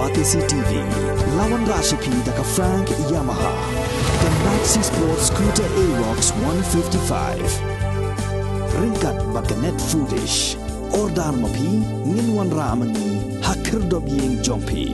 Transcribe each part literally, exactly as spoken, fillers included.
Batesi T V, la wanrah sha phi da ka Frank Yamaha, ka Maxi Sport Scooter Aerox one fifty-five. Ryngkat bad ka Net Foodish. Order ma phi, ngin wanrah ma ngi ha khyrdop ïing jong phi.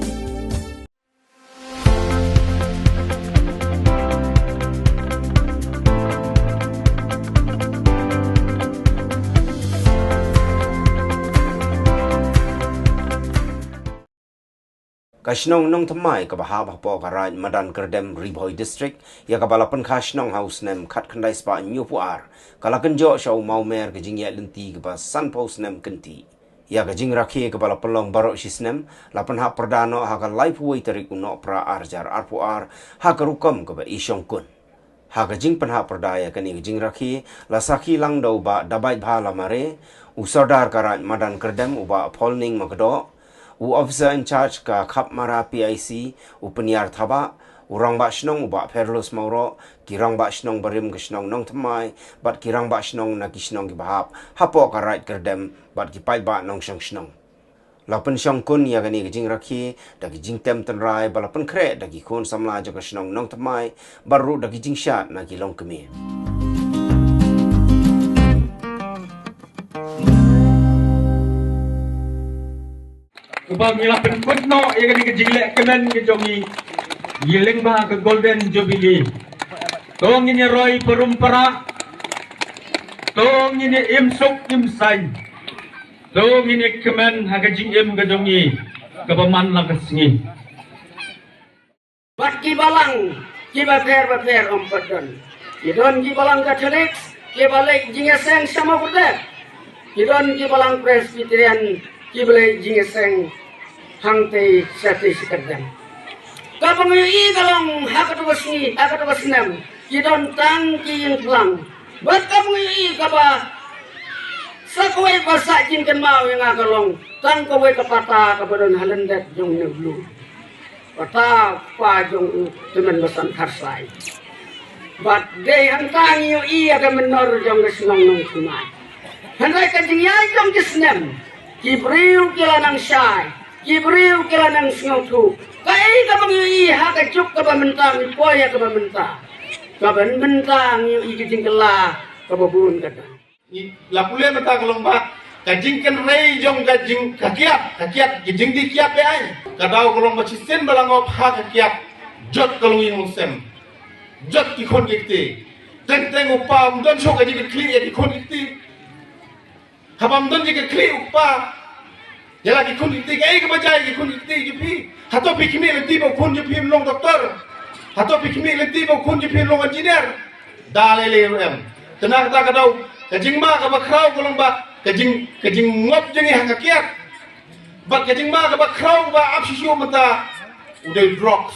Ka shnong Nongthymmai kaba hap hapoh ka Raid Madan Kyrdem, Ri Bhoi District, ïa kaba la pynkha shnong ha u snem khatkhyndai spah hynñiewphew ar, ka la kynjoh sha u mawmer ka jingïaid lynti kaba sanphew snem kynti. Ïa ka jingrakhe kaba la pynlong baroh shi snem, la pynhap pyrda noh ha ka laiphew wei tarik u Nohprah ar hajar arphew ar, ha ka rukom kaba i shongkun. Ha ka jingpynhap pyrda ïa kane ka jingrakhe, la sakhi lang da u Bah Dabaitbha Lamare, u Sordar ka Raid Madan Kyrdem u Bah Paulning Makdoh, u Officer in Charge ka Khapmara P I C, u Pynïar Thabah, u Rangbah Shnong u Bah Pherlus Mawroh, ki Rangbah Shnong barim ka shnong Nongthymmai, bad ki Rangbah Shnong na ki shnong kiba hap hapoh ka Raid Kyrdem, bad ki paidbah nongshong shnong. La pynshongkun ïa kane ka jingrakhe da ki jingtem tynrai ba la pynkhreh da ki khun samla jong ka shnong Nongthymmai, bad ruh da ki jingshad na ki longkmie. Kaba ngi la pynkut noh ïa kane ka jingleh kmen ka jong ngi, ngi lyngba ka Golden Jubilee. To ngin ïa roi parum para, to ngin ïa im suk im saiñ. To ngin ïa kmen ha ka jingim ka jong ngi kaba man la ka sngi. Bad ki balang kiba pher bapher ym pat don. Ki don ki balang Katholik kiba leit jingïaseng sha Mawkyrwat. Ki don ki balang Presbyterian kiba leit jingïaseng hangtei shatei sha Kyrdem. Kaba ngi ïohi ka long ha kato ka sngi, ha kato ka snem, ki don tang ki ïing phlang. Bad kaba ngi ïohi kaba sa kawei ba sah jingkynmaw ïa nga ka long tang kawei ka pata kaba don ha lyndet jong u Nongblum. Pata pa jong u tymmen basan Kharsai. Bad dei hangta ngi ïohi ïa ka mynnor jong ka shnong Nongthymmai. Hynrei ka jingïaid jong ki snem, ki briew ki la nang shai, ki briew ki la nang sngewthuh. Kaei kaba ngi ïohi ha ka juk kaba mynta, ngi poi ha kaba mynta. Kaba mynta ngi ïohi ka jingkylla kaba bun ka don. Ngi la pule mynta ka long ba ka jingkynrei jong ka jing ka kiad, ka kiad, ka jingdih kiad be ai. Ka daw ka long ba shisien ba la ngop ha ka kiad, jot ka longïing longsem, jot ki khun ki kti. Teng teng u pa um don shuh ka jingkyrkhu ïa ki khun ki kti. Haba ym don jingkyrkhu u kpa ïa la ki khun ki kti, kaei kaba jia ïa ki khun ki kti jong phi? Hato phi khmih lynti ba u khun jong phi un long doktor? Hato phi khmih lynti ba u khun jong phi un long engineer? Da lei lei ruh em. Te na kata ka daw, ka jingma kaba khraw ka long ba ka jing, ka jingngop jong ngi ha ka kiad. Bad ka jingma kaba khraw kaba ap shisha mynta u dei drugs.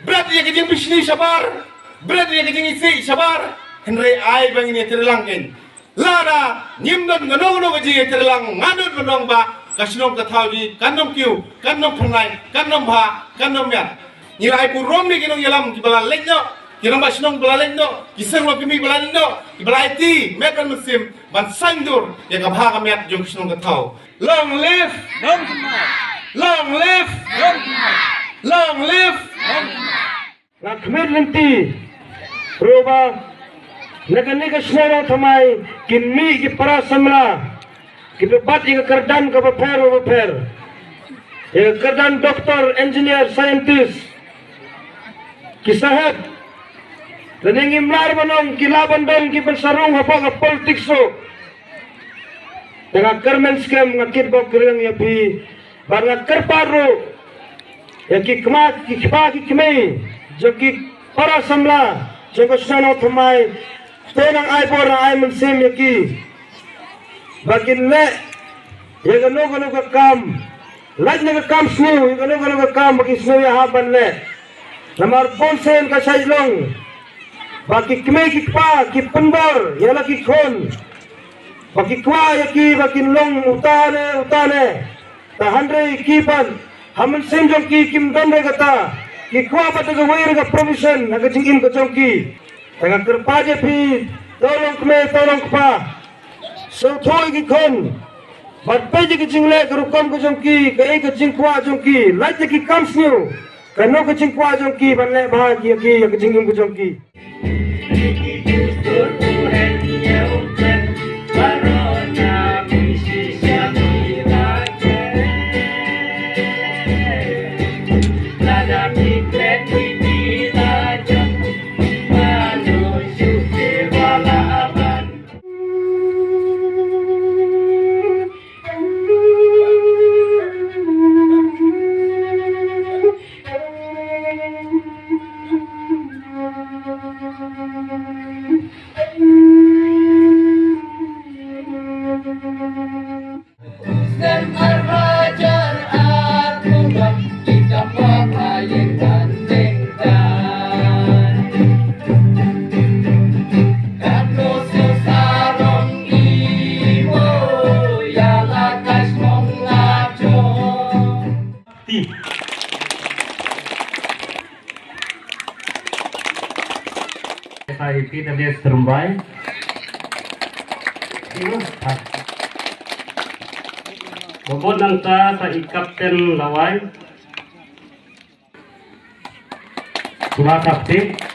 Bret ïa ka jingbishni shabar, bret ïa ka jingisih shabar. Hynrei ai ba ngin ïatreilang kein. Lada ngim don kano kano ka jingïatreilang, nga nud ban ong ba ka shnong ka thaw jong ngi kan ym kiew, kan ym phyrnai, kan ym bha, kan ym miat. Ngi la ai burom ïa ki nongïalam kiba la leit noh, ki rangbah shnong ba la leit noh, ki seng longkmie ba la leit noh, kiba la aiti met bad mynsiem ban saiñdur ïa ka bha ka miat jong ka shnong ka thaw. Long live! Long live! Long live! Nga khmih lynti ruh ba na kane ka shnong Nongthymmai kin mih ki para samla kiba bat ïa ka kyrdan kaba pher bapher, ïa ka kyrdan doktor, engineer, scientist. Ki sahep, lane ngim lah ban ong, ki lah ban don ki ban sa rung hapoh ka politics ruh. Te nga kyrmen skhem, nga kitbok kyrïang ïa phi, bad nga kyrpad ruh ïa ki kma, ki kpa, ki kmie jong ki para samla jong ka shnong Nongthymmai, to nang ai bor, nang ai mynsiem ïa ki ba kin leh ïa kano kano ka kam, lait na ka kam sniew, ïa kano kano ka kam ba ki sniew ïa hap ban leh. Namar bun sien ka shait long ba ki kmie ki kpa ki pynbor ïa la ki khun, ba ki kwah ïa ki ba kin long uta ne uta ne. Te hynrei ki pat ha mynsiem jong ki kim don re kata, ki kwah pat da kawei re ka promotion ha ka jingim ka jong ki. Te nga kyrpad ïa phi, to longkmie to longkpa, sngewthuh ïa ki khun. Bad peit ïa ka jingleh ka rukom ka jong ki, kaei ka jingkwah jong ki, lait ïa ki kam sniew. Kano ka jingkwah jong ki ban leh bha ïa ki, ïa ka jingim ka jong ki. Sa i P W S Rymbai. Ba bud nangta sa i Captain Lawai. Sura Kapti.